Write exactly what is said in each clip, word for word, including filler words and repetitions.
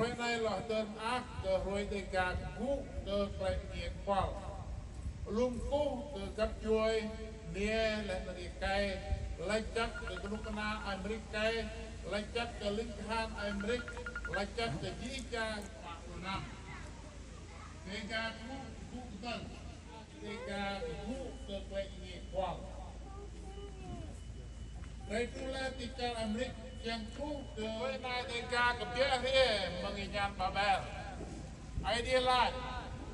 Hrơi anai lŏ hơdơr mơak kơ hrơi Dêga kơgŭ kơ klei ing kual. Lŏm kơkuh kơ găp djuai ania laih anŭn êkei, laih čăk kơ kơnuk kơna Amêrik êkei, laih čăk kơ ling kahan Amêrik, laih čăk kơ jih jang pă pluh năm. Dêga kơgŭ, kơgŭ kơdơ̆ng. Dêga kơgŭ kơ klei ing kual. Rai truh laih ti čar Amêrik kiăng truh kơ hrơi anai Dêga kơbiă hriê mơ̆ng ing ñan Babel. Aê Diê laĭ,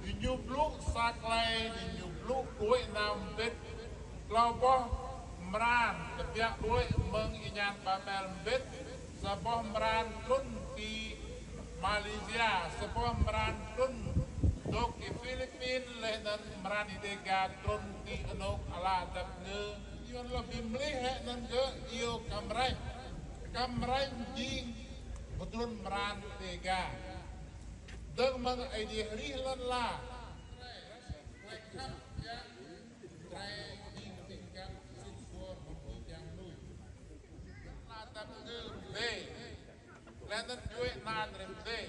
diñu blŭ sa klei, diñu blŭ đuaĭ nao mbĭt. Klâo boh mran kơbiă đuaĭ mơ̆ng ing ñan Babel mbĭt, sa boh mran trŭn ti Malaysia, sa boh mran trŭn dŏ ti Philippin, laih anŭn mran Dêga trŭn ti anŏ ala dap ngơ. Yua anŭn lŏ bi mlih hĕ anŭn gơ̆ iâu Cam Ranh. Cam Ranh jing pơtrŭn mran Dêga. Dơ̆ng mơ̆ng Aê Diê hrih lŏn ala. Drei jing ƀing găp sĭt suôr hăng ƀing yang mơnuih. Lŏn ala dap ngơ mdê. Laih anŭn djuai anăn rĭm mdê.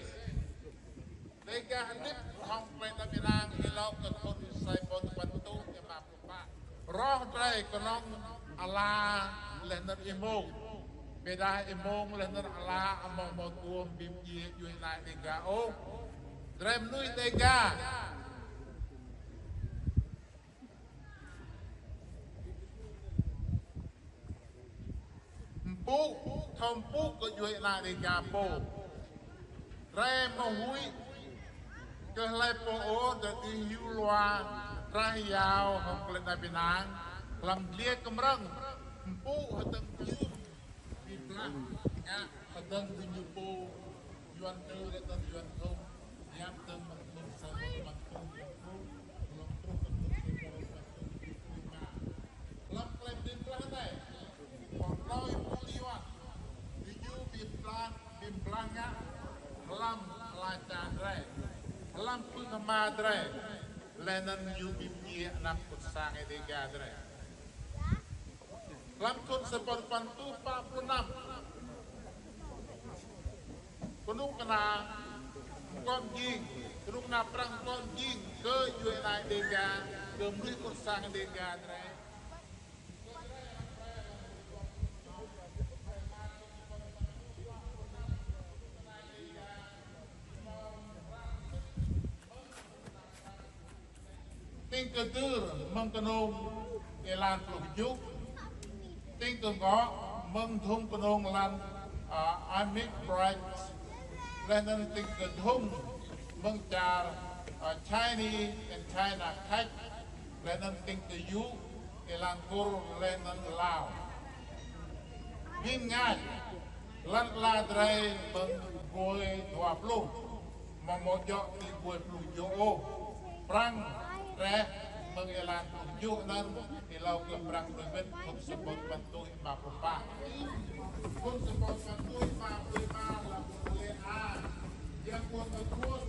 Dêga hơdip hăng plei anăp ƀing arăng hlâo kơ thŭn sa rơbâo tơpăn rơtuh rơma pluh pă. Rŏh drei kơnơ̆ng ala laih anŭn êmông. Ƀiădah êmông laih anŭn ala amâo mâo tuôm bi mdjiê djuai anai Dêga ôh. Drei mơnuih Dêga. Mpŭ, thâo mpŭ kơ djuai anai Dêga pô. Drei mơ̆ huĭ kơ hlei pô ôh, drei dưi hyu lua trah yao hăng klei anăp ƀing arăng, hlăm dliê kơmrơ̆ng, mpŭ hơdơ̆ng jưm, bi blah ngă hơdơ̆ng diñu pô, Yuăn tơ lĕ tơl Yuăn thŭng, yap tơl mơ̆ng thŭn sa rơbâo tơpăn rơtuh, hlŏng truh kơ thŭn sa rơbâo tơpăn rơtuh. Hlăm klei bi blah anai, pô hlâo ih pô Yuăn, diñu bi blah, bi blah ngă hlăm ala čar drei, hlăm pơhma drei, laih anŭn ñu bi mdjiê anăp kơt sang Dêga drei. Hlăm thŭn sa rơbâo tơpăn rơtuh pă pluh năm, kơnuk kơna kŏm jing, kơnuk kơna Prăng kŏm jing kơ djuai anai Dêga, kơ mơnuih kơt sang Dêga drei. Tĭng kơdơr mơ̆ng kơnung êlan pluh kơjuh. Tĭng kơngŏ mơ̆ng dhŭng kơnung lăn, a, Amish Pride. Laih anŭn tĭng kơdhŭng mơ̆ng čar, a, Chinese and China Khač. Laih anŭn tĭng kơyŭ êlan Kur laih anŭn Lao. Ƀing ngă lăn ala drei mơ̆ng gui dua pluh, mơ̆ mơ̆ djơ̆ ti gui pluh kơjuh ôh. Prăng rĕh mơ̆ng êlan pluh kơjuh anŭn, hlâo kơ Prăng đuaĭ mơ̆n thŭn sa rơbâo tơpăn rơtuh rơma pluh pă. Thŭn sa rơbâo tơpăn rơtuh rơma pluh pă lăm lĕ a. Yang pun kơkuh,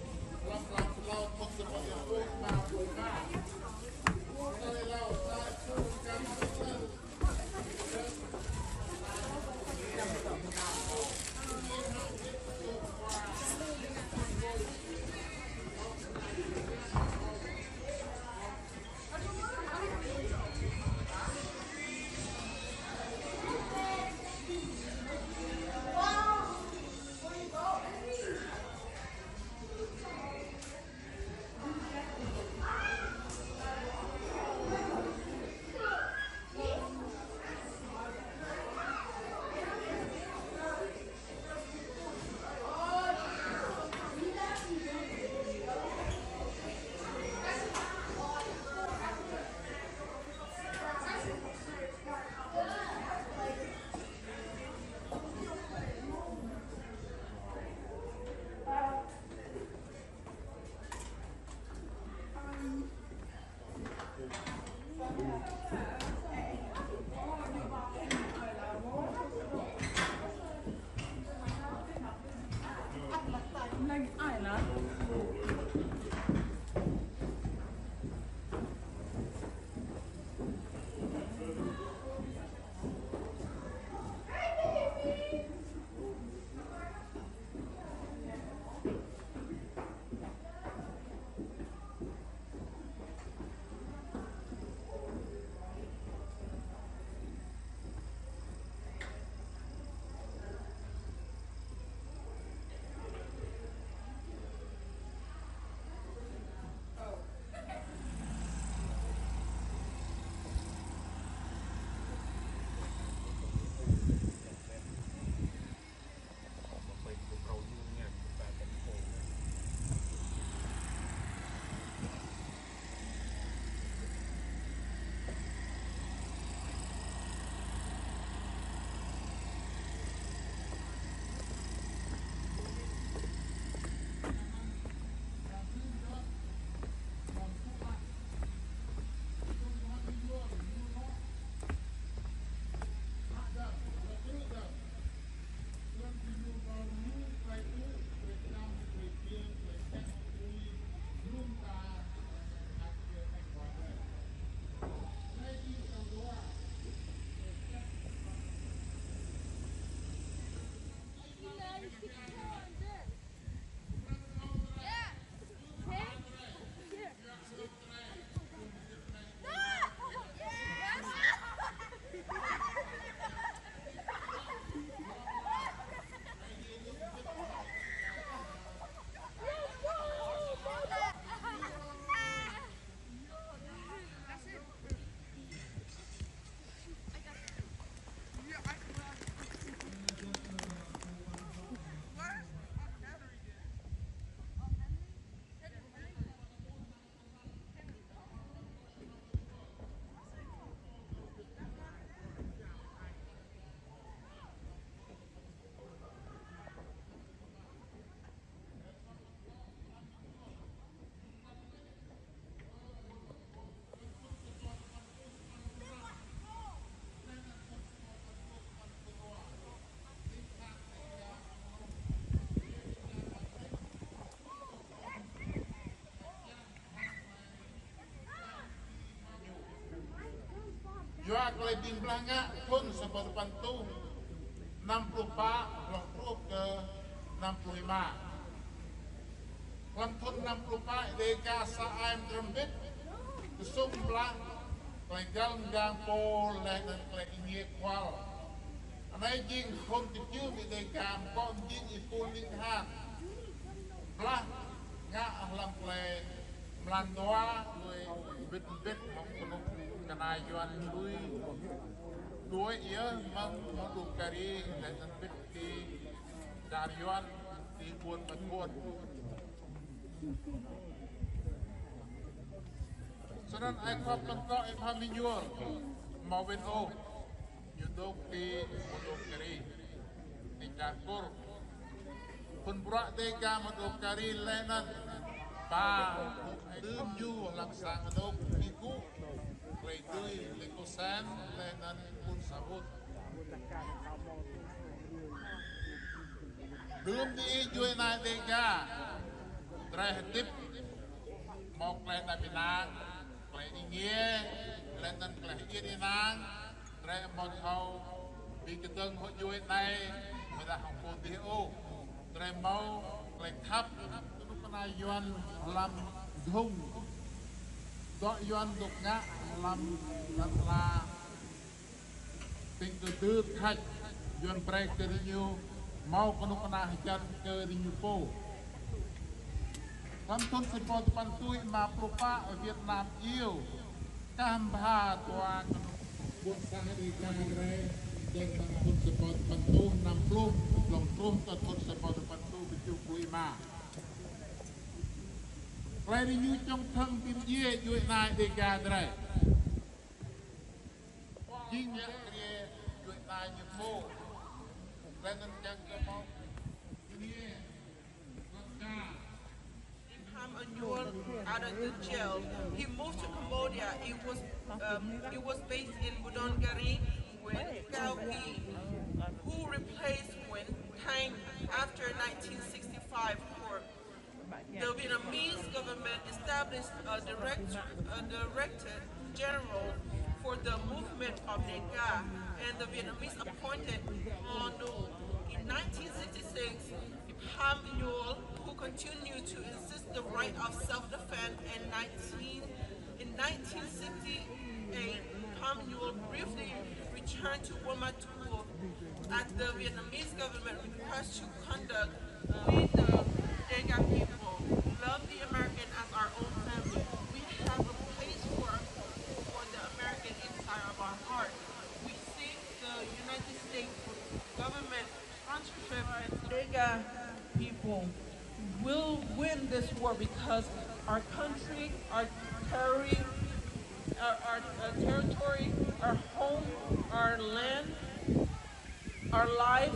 lăm lăm hlâo thŭn sa rơbâo tơpăn rơtuh rơma pluh pă. Kơkuh kơ hlâo sa čô kơ Yua klei ƀing blah ngă thŭn sa rơbâo tơpăn rơtuh năm pluh pă, hlŏng truh kơ năm pluh êma. Hlăm thŭn năm pluh pă, Dêga sa ai mơdrŏm hơbĭt kơsŭng blah klei găl mgang pô laih anŭn klei êngiê kual. Anai jing thŭn kơjưm Dêga mơkŏ mơjing ih pul ling han. Blah ngă hlăm klei mlan dua, lui mbĭt mbĭt hŏng kơnuk kơna Yuan lui đuaĭ yơh mơ̆ng Mondulkiri laih anŭn mbĭt ti čar Yuan ti ƀuôn Matuôn. Snăn ai khŏm ƀơ̆ng kŏ ih Pham Êñuôl, hmâo wĭn ôh, ñu dôk ti Mondulkiri, ti čar Kur. Phŭn bruă Dêga Mondulkiri laih anŭn ba dôk dưm ñu hlăm sang anôk ƀing gŭ, klei dưi Lêko Sen laih anŭn ƀuôn Sa But. Dưm diih djuê ana Dêga, drei hơdip hmâo klei anăp ênang, klei êngiê, laih anŭn klei hơiêt ênang, drei amâo thâo bi kơdơ̆ng hŏng djuê anai, ƀiădah hŏng pô dih ôh. Drei hmâo klei khăp kơnuk kơna Yuan hlăm dhŭng. Dŏ Yuan dôk ngă hlăm lăn ala ƀing kơdư thač Yuan brei kơ diñu hmâo kơnuk kơna hơjăn kơ diñu pô. Hlăm thŭn sa rơbâo tơpăn rơtuh êma pluh pă, Việt Nam iêu kah mbha dua kơnuk ƀuôn sang Dêga drei, dơ̆ng hlăm thŭn sa rơbâo tơpăn rơtuh năm pluh, hlŏng truh kơ thŭn sa rơbâo tơpăn rơtuh kơjuh pluh êma. Klei diñu čŏng thơ̆ng bi mdjiê djuê ana Dêga drei. Jing ƀiă kriê djuê ana ñu pô. Klei anŭn čiăng kơ hmâo. Pham Êñuôl out of the jail. He moved to Cambodia. It was, um, it was based in Mondulkiri with Cao Ki, who replaced Nguyen Thanh after nineteen sixty-five for the Vietnamese government established a director, a director general for the movement of Dêga, and the Vietnamese appointed Mon Ngu. In nineteen sixty-six, Pham Êñuôl, who continued to insist the right of self-defense, and nineteen, in nineteen sixty-eight, Pham Êñuôl briefly returned to Buôn Ma Thuột as the Vietnamese government request to conduct. We the Dêga people love the American as our own family. We have a place for, for the American inside of our heart. We think the United States government sponsorship Dêga people will win this war because our country, our territory, our, our, our territory, our home, our land, our life,